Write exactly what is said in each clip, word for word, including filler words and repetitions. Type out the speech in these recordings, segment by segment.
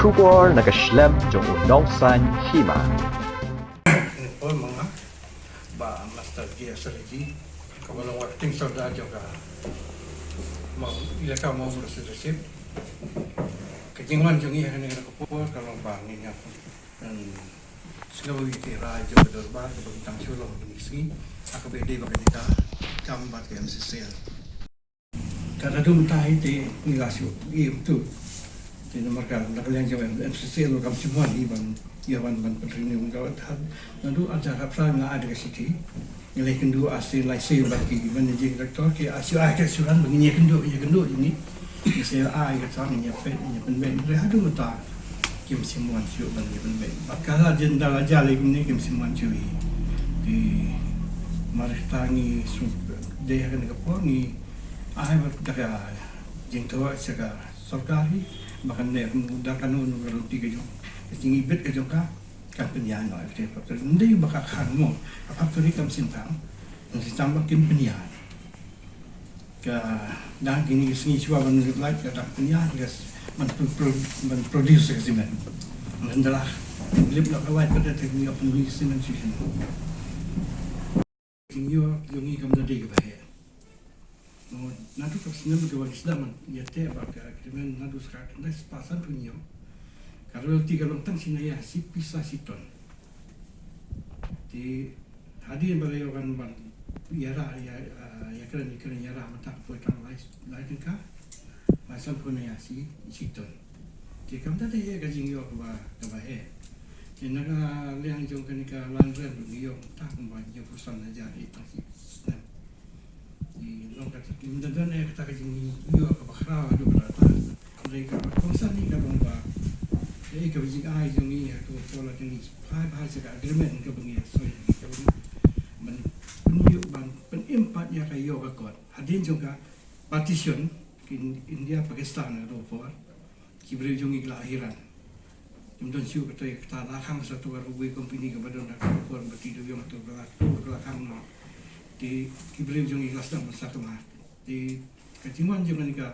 Khubor na ka shlem jong u nongsan hima. Paul Manga, ba Master G S R G, ka ba long acting sordar jong ka, ma, ilaka ma, receivership. Ka jingwan jong ngi ha kane ka por ka long ba ngin ïa, em, sngewbha ïa ki rai jong ka dorbar ka ba ngi tang shu long ki sngi, ha ka ba dei ba kane ka kam bad ka M C C L. Ka da dum ta hi te ngi la shu im tu. Te namar ka na ka liang jong M C C L kam shu wan hi ban ïa wan ban pynrenew ka wat ha. Naduh ar hajar arphew phra nga ai da ka shithi. Ngi la ïakynduh ar sien lai sien bad ki managing director ki, ar shu ai ka shu ran ba ngin ïakynduh ïakynduh ïa ngi. Ngi sa ai ka tang ngi ïa pyn ngi ïa pynbeit. Hynrei haduh mynta kim shym wan shuh ban ïa pynbeit. Bad ka la jin da la jia lei kumne kim shym wan shuh hi. Te mar kata ngi shu dei ha kane ka por ngi ai bad da ka jingthoh sha ka sorkar hi ba kan leh da kano kano ka lynti ka jong ka jingibit ka jong ka, kan pynïaid noh ïa ka factory. Ym dei ba ka khang mo, ka factory kam shym khang. Ngi shu tang ba kin pynïaid. Ka dang kine ki sngi shuwa ban lip light ka dang pynïaid ka ban pro-, pro-, ban produce ka cement. Ngan da lah lip noh ka light ka da te ngi ïoh pynlong cement shuh shuh. Jingïoh jong ngi kam da dei kaba heh. Mo, naduh ka snem ka wan sdang ïa te ba ka agreement naduh sa ka khyndai spah sanphew hynñiew. Ka royalty ka long tang shi naya shi pisa shi ton. Te hadien ba la ïoh kan ban ïarah ïa, ah, ïakren ïakren ïarah mynta ka poi tang lai, lai tyngka. Lai sanphew naya shi, shi ton. Te kam da dei ka jingïoh kaba, kaba heh. Te na ka liang jong kane ka land rent ruh ngi ïoh mynta kumba hynñiewphew san hajar ïa tang shi snem. Te long kata te ym da don ïa kata ka jingïoh kaba khraw haduh katta. Hynrei kaba kongsan hi ka long ba ïa kaba jingai jong ngi ha ka por la ka ngi phai bha sha ka agreement kaba ngi soi kaba ngi ban pynïoh ban pynim pat ïa ka ïoh ka kot. Hadien jong ka partition ki India Pakistan ha ka por. Ki briew jong ngi ki la hiran. Kim don shuh kata, kata la khang sa tu ka ruwei company kaba don ha ka por ba ki dei jong tu ka la tu ka la khang noh. Te ki briew jong ngi ki la sdang ban sa kama. Te ka jingwan jong kane ka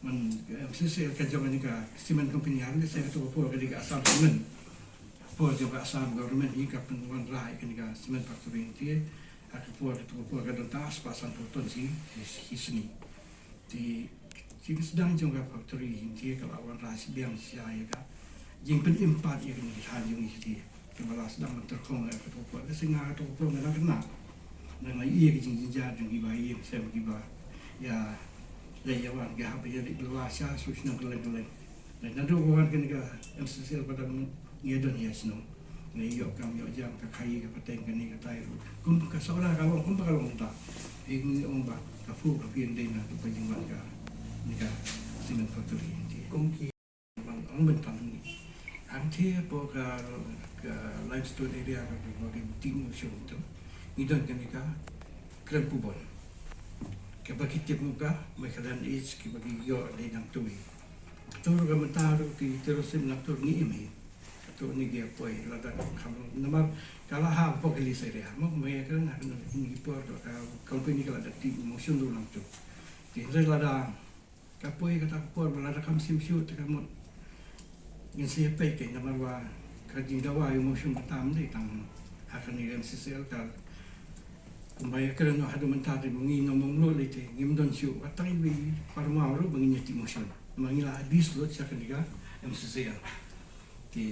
man M C C L ka jong kane ka cement company ha kane sa ka tu ka por ka dei ka Assam Cement. Por jong ka Assam government hi ka pynwanrah ïa kane ka cement factory te ha ka por ka tu ka por ka don tang spah sanphew ton shi, shi, shi sngi. Te jingsdang jong ka factory hi te ka la wanrah shi biang sha ïa ka jingpynim pat ïa kane ka thaw jong ngi te. Kaba la sdang ban tyrkhong ïa ka tu ka por ka sngi ha ka tu ka por nga dang khynnah. Nga dang ïohi ïa ka jingjynjar jong kiba ïing sem kiba ïa leit ïa wan ki hap ïa leit bylla sha shu shnong kylleng kylleng. Naduh ba wan kane ka M C C L ba dang ngi don ïa shnong. Ngi ïoh kam ïoh jam ka khaïi ka pateng kane katai ruh. Kum ka sawdong ka long kum ba ka long ta. Ngi ong ba ka phu ka phi dei na tu ka jingwan ka ne ka cement factory te. Kum ki ban ong ban tam ni. Hangte hapoh ka, ka limestone area ka ba ki dih mushroom tu. Ngi don kane ka Krempubon. Kaba ki tip mo ka Magellan Edge kiba ki ïoh dei nangtu hi. Kato ruh ka mynta ruh ki terrorism nangtu ruh ngi im hi. Kato ni ki poi lada kham namar ka la ha hapoh ki lease area. Mo ma ïa ka na ka ni por ka company ka la da tih mushroom ruh nangtu. Te hynrei lada ka poi kata ka por ba lada kam shim shuh te ka mut ngin sa ïa peit kein namar ba ka jingdawa ïa u mushroom ka tam dei tang ha kane ka M C C L ka. Kumba ïa kren noh haduh mynta te ba ngi nong mong lut lei te ngim don shuh ba tang iwei i parmaw ruh ba ngin ïa tih mushroom. Namar ngi la abuse lut sha kane ka M C C L. Te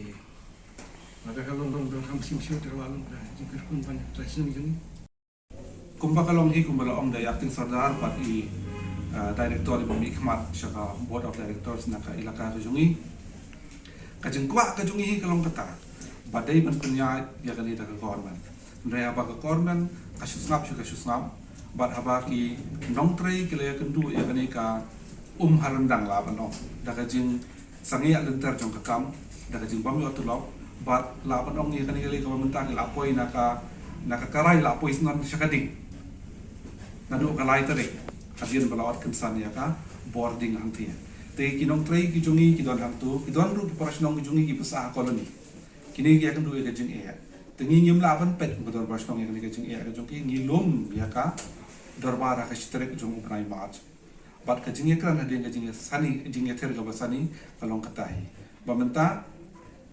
lada ka long ba kam shim shuh te ka la long ka jingkyrkhu ban trei shnong jong ngi. Kumba ka long hi kumba la ong da i Acting Sordar bad i, uh, director iba mihkhmat sha ka board of directors na ka ilaka ka jong ngi. Ka jingkwah ka jong ngi hi ka long kata ba dei ban pynïaid ïa kane da ka government. Hynrei haba ka government ka shu sngap shu ka shu sngap bad haba ki nongtrei ki la ïakynduh ïa kane ka um ha ryndang lah ban ong da ka jing sangeh lynter jong ka kam da ka jingbym ïoh tulop bad lah ban ong ïa kane ka lei kaba mynta ki la poi na ka, na ka karai la poi sngap sha ka ding. Naduh ka lai tarik hadien ba la ot kynsan ïa ka bording hangthie. Te ki nongtrei ki jong ngi ki don hangto, ki don ruh ki para shnong ki jong ngi kiba sah ha colony. Kine ki ïakynduh ïa ka jingeh. Te ngi ngim lah ban peit ba don para shnong ïa kane ka jingeh ka jong ki, ngi lum ïa ka dorbar ha ka shi tarik jong u bnai March. Bad ka jingïakren hadien ka jingïasani, jingïather kaba sani ka long kata hi. Ba mynta,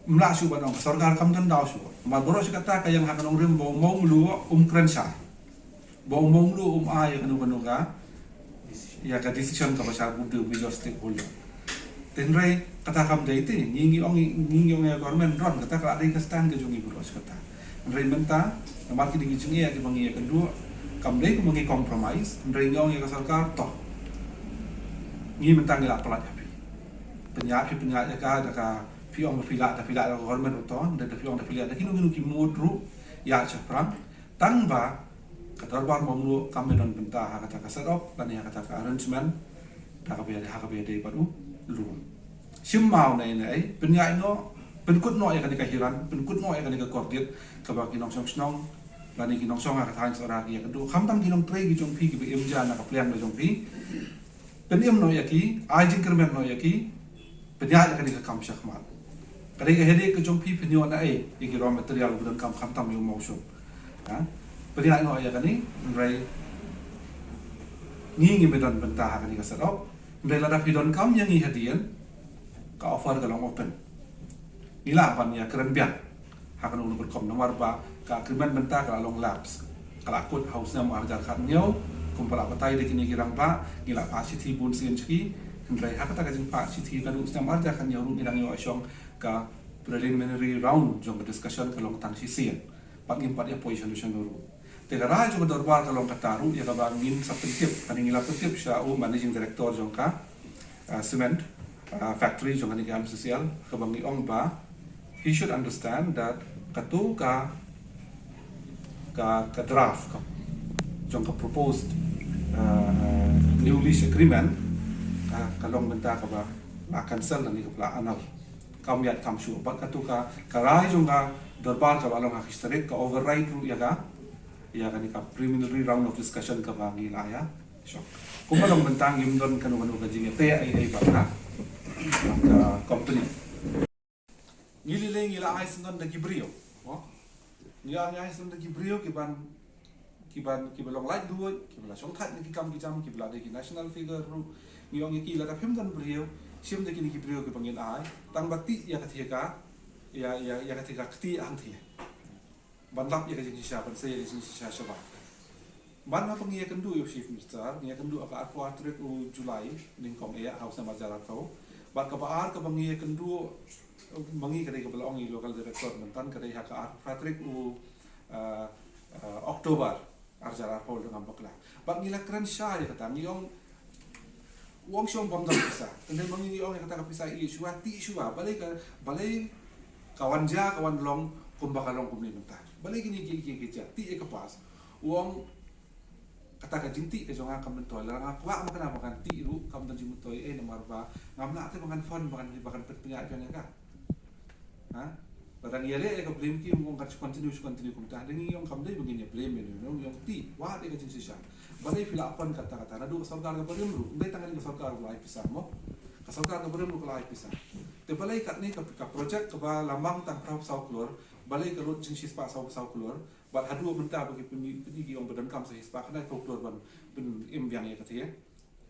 mla shu ban ong ka sorkar kam don daw shu. Mar boro shi kata ka ïang ha ka nongrim ba u Mawnglu um kren sha. Ba u Mawnglu um ai ïa kano kano ka, ïa ka decision kaba sha bud de major stakeholder. Te hynrei kata kam dei te, ngi ngi ong, ngi ngi ong ïa government ron, kata ka dei ka stand ka jong ngi boro shi kata. Hynrei mynta, namar ki dei ki jingeh kiba ngi ïakynduh, kam dei kumba ngi compromise, hynrei ngi ong ïa ka sorkar to. Ngi mynta ngi la pynlait ha phi. Pynïaid phi pynïaid ïa ka, da ka phi ong ba phi lah, da phi lah da ka government ruh to, da da phi ong da phi lah da kino kino ki mut ruh, ïa shaphrang. Tang ba ka dorbar Mawnglu kam don bynta ha kata ka set up lane ha kata ka arrangement, da kaba ïadei, ha kaba ïadei bad u lum. Shim maw na ine ai, pynïaid noh, pynkut noh ïa kane ka hiran, pynkut noh ïa kane ka kordit, kaba ki nongshong shnong lane ki nongshong ha ka thaiñ Sohra ki ïakynduh, khamtam ki nongtrei ki jong phi kiba im ja na ka pliang ka jong phi. Pynim noh ïa ki, ai jingkyrmen noh ïa ki, pynïaid ïa kane ka kam shakhmat. Ka dei ka headache ka jong phi, pynïoh na ei ïa ki raw material ba donkam, khamtam ïa u mawshun. Ha? Pynïaid noh ïa kane, hynrei ngi ngim don bynta ha kane ka set up. Hynrei lada phi donkam ïa ngi hadien, ka offer ka long open. Ngi lah ban ïakren biang ha kano kano ka rukom, namar ba ka agreement mynta ka la long lapse. Ka la kut ha u snem arhajar khathynñiew, kumba la batai da kine ki rangbah, ngi la phah shithi bun sien sha ki, hynrei ha kata ka jingphah shithi naduh u snem arhajar khathynñiew ruh ngi dang ïoh shong ka preliminary round jong ka discussion ka long tang shisien. Bad ngim pat ïa poi shano shano ruh. Te ka rai jong ka dorbar ka long kata ruh ïa kaba ngin sa pyntip, kane ngi la pyntip sha u managing director jong ka, ah, cement, ah, factory jong kane ka M C C L, kaba ngi ong ba he should understand that kato ka, ka, ka draft ka jong ka proposed, ah, new lease agreement, ah, ka long mynta kaba la cancel lane kaba la annul. Kam ïaid kam shuh bad kato ka, ka rai jong ka dorbar kaba long ha ka shi tarik ka override ruh ïa ka, ïa kane ka preliminary round of discussion kaba ngi la ïa shong. Kumba long mynta ngim don kano kano ka jingïateh ei ei bad ka, bad ka company. Ngi lei lei ngi la ai syndon da ki briew. Mo? Ngi la ai syndon da ki briew kiban, kiban, kiba long laitluid, kiba la shongthait na ki kam ki jam, kiba la dei ki national figure ruh. Ngi ong ïa ki, lada phim don briew, shim da kine ki briew kiba ngin ai, tang ba tih ïa ka thie ka, ïa, ïa, ïa ka thie ka kti hangthie. Ban lap ïa ka jingshisha, ban sei ïa ka jingshisha shabar. Bad haba ngi ïakynduh ïa u Chief Minister, ngi ïakynduh ha ka arphew ar tarik u July, nyngkong eh, ha u snem arhajar arphew. Bad kaba ar kaba ngi ïakynduh ma ngi ka dei kaba la ong i Local Director mynta, ka dei ha ka arphew phra tarik u, ah, ah, October, arhajar arphew lada ngam bakla. Bad ngi la kren shai ïa kata, ngi ong, u ong shuwa bym don pisa. Tang ba ngi ong ïa kata ka pisa, ïeh shuwa, tih shuwa, balei ka, balei ka wan jia, ka wan long kumba ka long kumne mynta. Balei kine ki, ki, ki jia, tih ïa ka pass. U ong, kata ka jingtih ka jong nga kam myntoi, lada nga kwah ma kane ba kan tih ruh kam don jingmyntoi, eh, namar ba ngam lah te ba kan fund, ba kan, ba kan pynïaid biang ïa ka. Ha? Lada ngi ïaleh ïa ka blame game, u ong kan shu continue, shu continue kumta. Te ngi ong kam dei ba ngin ïa blame ïano ïano, ngi ong tih, wad ïa ka jingshisha. Balei phi la fund katta katta, naduh ka sorkar kaba rim ruh, ym dei tang kane ka sorkar ba la ai pisa mo. Ka sorkar kaba rim ruh ka la ai pisa. Te balei katne ka, ka project kaba la mang tang phra phew saw klur, balei ka lut jingshiphew saw phew saw klur, bad haduh mynta ba ki pyni, pyni ki ong ba donkam sa shiphew khyndai phew klur ban pyn-, im biang ïa ka thie.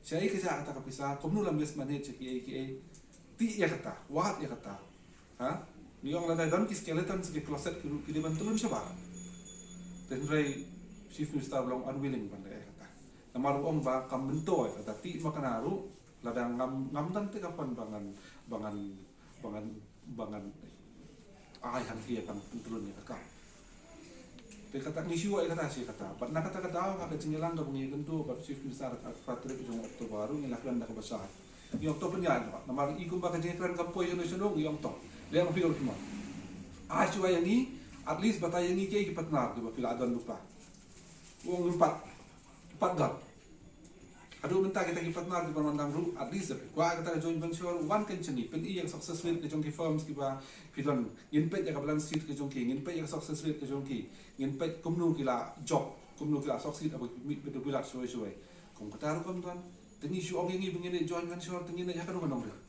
Shaei ka jia kata ka pisa, kumno la mismanage ïa kiei kiei. Tih ïa kata, wad ïa kata. Ha? Ngi ong lada don ki skeleton sha ki closet ki ruh ki dei ban tylun shabar. Te hynrei Chief Minister u long unwilling ban leh ïa kata. Namar u ong ba kam myntoi, lada tih ma kane ruh, lada ngam, ngam don te ka fund ba ngan, ba ngan, ba ngan, ba ngan ai hangthie ban pyntlun ïa ka kam. Te kata ngi shu ïa kata shi kata. Bad na kata ka daw ha ka jingïalang kaba ngi ïakynduh bad Chief Minister ha ka arphew phra tarik jong October ruh ngi la kren da kaba shai. Ngi ong to pynïaid noh. Namar i kumba ka jingkren kam poi shano shano ngi ong to. Leh ma phi ong phi mon. Ai shuwa ïa ngi, at least batai ïa ngi kiei ki partner kiba phi la don lypa. U ong ngim pat, pat don. Haduh mynta kita ki partner kiba wan dang ruh, at least da phi kwah kata ka joint venture, wan kynshani, pyni ïa ka success rate ka jong ki firms kiba phi don, ngin peit ïa ka balance sheet ka jong ki, ngin peit ïa ka success rate ka jong ki, ngin peit kumno ki la jop, kumno ki la succeed haba ki meet bad u bilat shawei shawei. Kum kata ruh kam don, te ngi shu ong ïa ngi ba ngin ïa joint venture, te ngin ïa ha kano ka nongrim.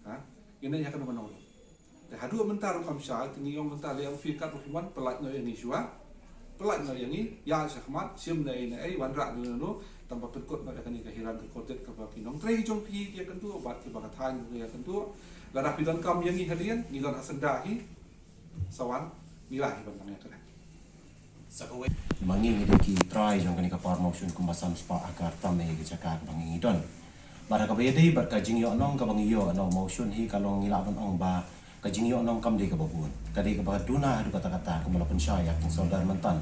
Ha? Ngin ïa ha kano ka nongrim. Te haduh mynta ruh kam shai, te ngi ong mynta leh ïa phi kat ruh phi mon, pynlait noh ïa ngi shuwa. Pynlait noh ïa ngi, ïa shakhmat, shim na ei na ei, wanrah na ei na ei, tang ba pynkut noh ïa kane ka hiran ka kordit kaba ki nongtrei ki jong phi ki ïakynduh, bad kiba ka thaiñ ki ïakynduh. Lada phi donkam ïa ngi hadien, ngi don ha syndah hi. Sa wan, ngi lah hi ban nang ïa kane. Sa kawei. Ma ngi ngi dei ki trai jong kane ka power motion kumba san spah akar tam ïa ka jaka kaba ngi ngi don. Bad ha kaba ïadei bad ka jingïohnong kaba ngi ïoh na u motion hi ka long ngi lah ban ong ba ka jingïohnong kam dei kaba bun. Ka dei kaba duna haduh katta katta kumba la pynshai ïa ka King Sordar mynta.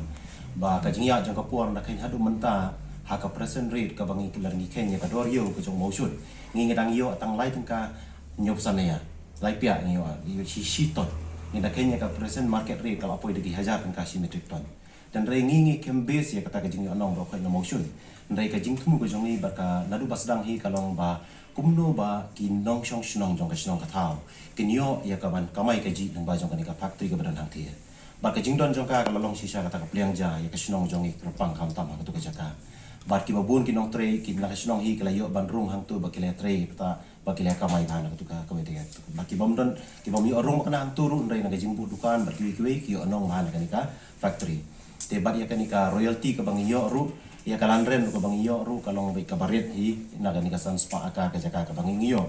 Ba ka jingïaid jong ka por na khein haduh mynta ha ka present rate kaba ngi la ngi khein ïa ka dor ïew ka jong u motion. Ngi ngi dang ïoh tang lai tyngka hynñiewphew san ïa. Lai pia ngi ïoh, ïoh shi shi ton. Ngi da khein ïa ka present market rate ka la poi da ki hajar tyngka shi metric ton. Hynrei ngi ngi khem base ïa kata ka jingïohnong ba khot na u motion. Hynrei ka jingthmu ka jong ngi bad ka naduh ba sdang hi ka long ba kumno ba ki nongshong shnong jong ka shnong ka thaw kin ïoh ïa ka ban kamai kajih lyngba jong kane ka factory kaba don hangthie. Bad ka jingdon jong ka ka la long shisha kata ka pliang ja ïa ka shnong jong ngi kyrpang khamtam ha katu ka jaka. Bad kiba bun ki nongtrei ki na ka shnong hi ki la ïoh ban rung hangtu ba ki la trei kata ba ki la kamai bha na katu ka kawei te. Bad ki bym don ki bym ïoh rung ba kane hangtu ruh hynrei na ka jingbud dukan bad kiwei kiwei ki ïohnong bha na kane ka factory. Te bad ïa kane ka royalty kaba ngi ïoh ruh, ïa ka land rent ruh kaba ngi ïoh ruh ka long bad kaba rit hi na kane ka san spah akar ka jaka kaba ngi ngi ïoh.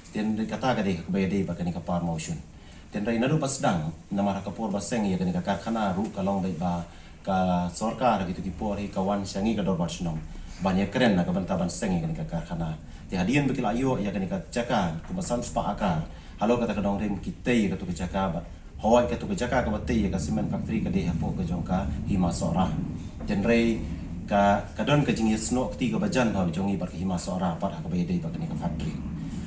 Te hynrei kata ka dei kaba ïadei bad kane ka power motion. Te hynrei naduh ba sdang namar ha ka por ba seng ïa kane ka karkhana ruh ka long bad ba ka sorkar ha kitu ki por hi ka wan sha ngi ka dorbar shnong ban ïakren na ka bynta ban seng ïa kane ka karkhana. Te hadien ba ki la ïoh ïa kane ka jaka kumba san spah akar, halor kata ka nongrim ki tei ïa katu ka jaka bad hoi katu ka jaka kaba tei ïa ka cement factory ka dei hapoh ka jong ka Hima Sohra. Te hynrei ka ka don ka jingïasnoh kti kaba jan ha jong ngi bad ka Hima Sohra bad ha kaba ïadei bad kane ka factory.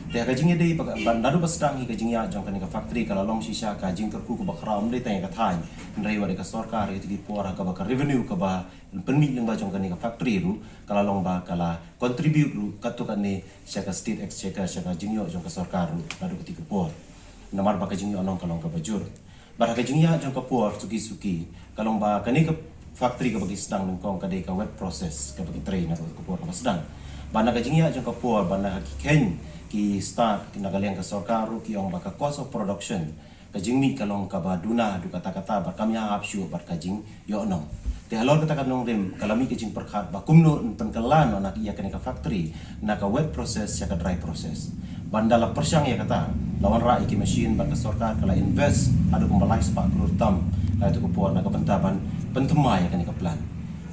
Te ha ka jingïadei bad naduh ba sdang hi ka jingïaid jong kane ka factory ka la long shisha ka jingkyrkhu kaba khraw ym dei tang ïa ka thaiñ hynrei wat ïa ka sorkar ha kitu ki por ha kaba ka revenue kaba pynmih lyngba jong kane ka factory ruh ka la long ba ka la contribute ruh katto katne sha ka state exchequer sha ka jingïoh jong ka sorkar ruh naduh kati ki por. Namar ba ka jingïohnong ka long kaba jur. Bad ha ka jingïaid jong ka por suki suki ka long ba kane ka factory kaba ki sdang nyngkong ka dei ka wet process kaba ki trei na ka por kaba sdang. Bad na ka jingïaid jong ka por bad na ka ki khein ki start na ka liang ka sorkar ruh ki ong ba ka cost of production ka jingmih ka long kaba duna haduh katta katta bad kam ïahap shuh bad ka jingïohnong. Te halor kata ka nongrim ka la mih ka jingpyrkhat ba kumno yn pynkylla noh na ïa kane ka factory na ka wet process sha ka dry process. Bad ynda la pyrshang ïa kata la wanrah ïa ki machine bad ka sorkar ka la invest haduh kumba lai spah klur tam ha katu ka por na ka bynta ban pynthymmai ïa kane ka plant.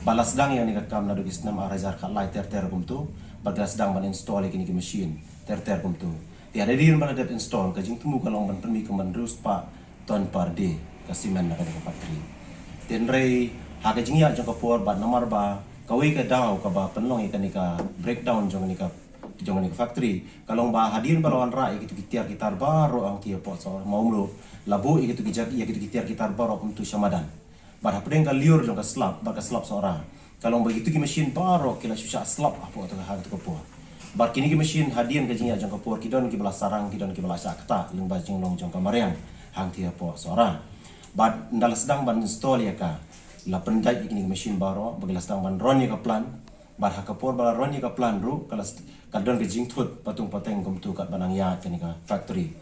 Bad la sdang ïa kane ka kam naduh ki snem ar hajar khatlai ter ter kumtu bad la sdang ban install ïa kine ki machine ter ter kumtu. Te hadien ba la dep install ka jingthmu ka long ban pynmih kumba hynriew spah ton per day ka cement na kane ka factory. Te hynrei ha ka jingïaid jong ka por bad namar ba kawei ka daw kaba pynlong ïa kane ka breakdown jong kane ka jong kane ka factory ka long ba hadien ba la wanrah ïa kitu ki tiar ki tar baroh hangthie hapoh Sohra Mawmluh la buh ïa kitu ki jak ïa kitu ki tiar ki tar baroh kumtu sha madan. Bad hapdeng ka lyiur jong ka slab bad ka slab Sohra ka long ba kitu ki machine baroh ki la shu shah slab hapoh katu ka por. Bad kine ki machine hadien ka jingïaid jong ka por ki don kiba la sarang ki don kiba la shah ktah lyngba jinglong jong ka mariang hangthie hapoh Sohra. Bad ynda la sdang ban install ïa ka la pyndait ïa kine ki machine baroh bad ki la sdang ban run ïa ka plant. Bad ha ka por ba la run ïa ka plant ruh ka la don ka jingthut patung pateng kumtu katba nang ïaid kane ka factory.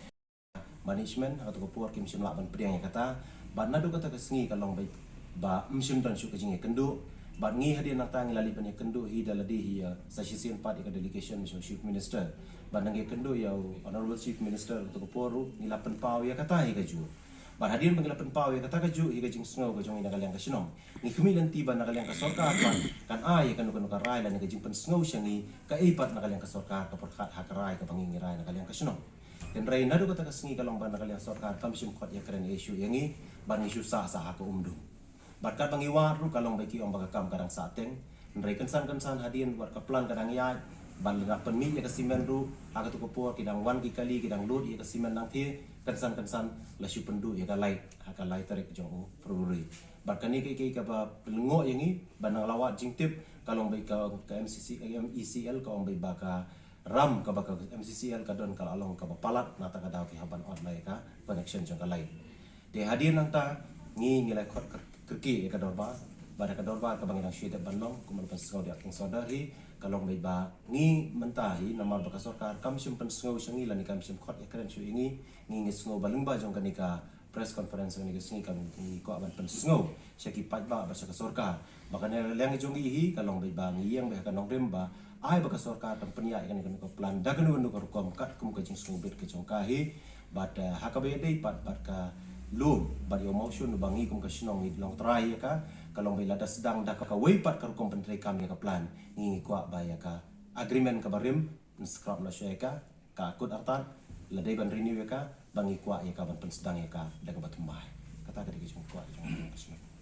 Management ha katu ka por kim shym lah ban pdiang ïa kata. Bad naduh kata ka sngi ka long ba ba ym shym don shuh ka jingïakynduh. Bad ngi hadien nangta ngi la leit ban ïakynduh hi da lade hi ïa sa shisien pat ïa ka delegation jong Chief Minister. Bad nang ïakynduh ïa u Honorable Chief Minister katu ka por ruh ngi la pynpaw ïa kata hi kajuh. Bad hadien ba ngi la pynpaw ïa kata kajuh hi ka jingsngew ka jong ngi na ka liang ka shnong. Ngi khmih lynti ba na ka liang ka sorkar pat kan ai ïa kano kano ka rai lane ka jingpynsngew sha ngi kaei pat na ka liang ka sorkar ka pyrkhat ha ka rai kaba ngi ngi rai na ka liang ka shnong. Hynrei naduh kata ka sngi ka long ba na ka liang sorkar kam shym khot ïakren ïa shuh ïa ngi bad ngi shu sah sah ha ka umdum. Bad katba ngi wad ruh ka long ba ki ong ba ka kam ka dang sah teng. Hynrei kynsan kynsan hadien wat ka plant ka dang ïaid bad la dang pynmih ïa ka cement ruh ha katu ka por ki dang wan ki kali ki dang load ïa ka cement nangthie kynsan kynsan la shu pynduh ïa ka light ha ka lai tarik jong u February. Bad kane ka ka kaba pynlyngngoh ïa ngi bad nang la wad jingtip ka long ba ka M C C M E C L ka ong ba ka ram kaba ka M C C L ka don ka la long kaba palat na ta ka daw ki hap ban ot lai ka connection jong ka light. Te hadien nangta ngi ngi la khot kyrkieh ïa ka dorbar bad ka dorbar kaba ngi dang shu dep ban long kumba la pynsngew da ka King Sordar hi ka long ba ngi mynta hi namar ba ka sorkar kam shym pynsngew sha ngi lane kam shym khot ïakren shuh ïa ngi. Ngi ngi sngew ba lyngba jong kane ka press conference kane ka sngi kam ngi kwah ban pynsngew sha ki paidbah bad sha ka sorkar ba kane ka liang jong ngi hi ka long ba ngi ïeng ba ha ka nongrim ba ai ba ka sorkar kan pynïaid ïa kane ka plant da kano kano ka rukom katkum ka jingsngewbit ka jong ka hi. Bad uh, ha kaba ïadei pat bad ka lum bad ïa u mawshun ba ngi kum ka shnong ngi long trai ïa ka, ka long ba lada sdang da kawei pat ka rukom pyntreikam ïa ka plan, ngi ngi kwah ba ïa ka agreement kaba rim, scrap noh shuwa ïa ka, ka kut artat, lada ban renew ïa ka, ba ngi kwah ïa ka ban pynsdang ïa ka da kaba thymmai. Kata ka dei ka jingkwah ka jong ka shnong.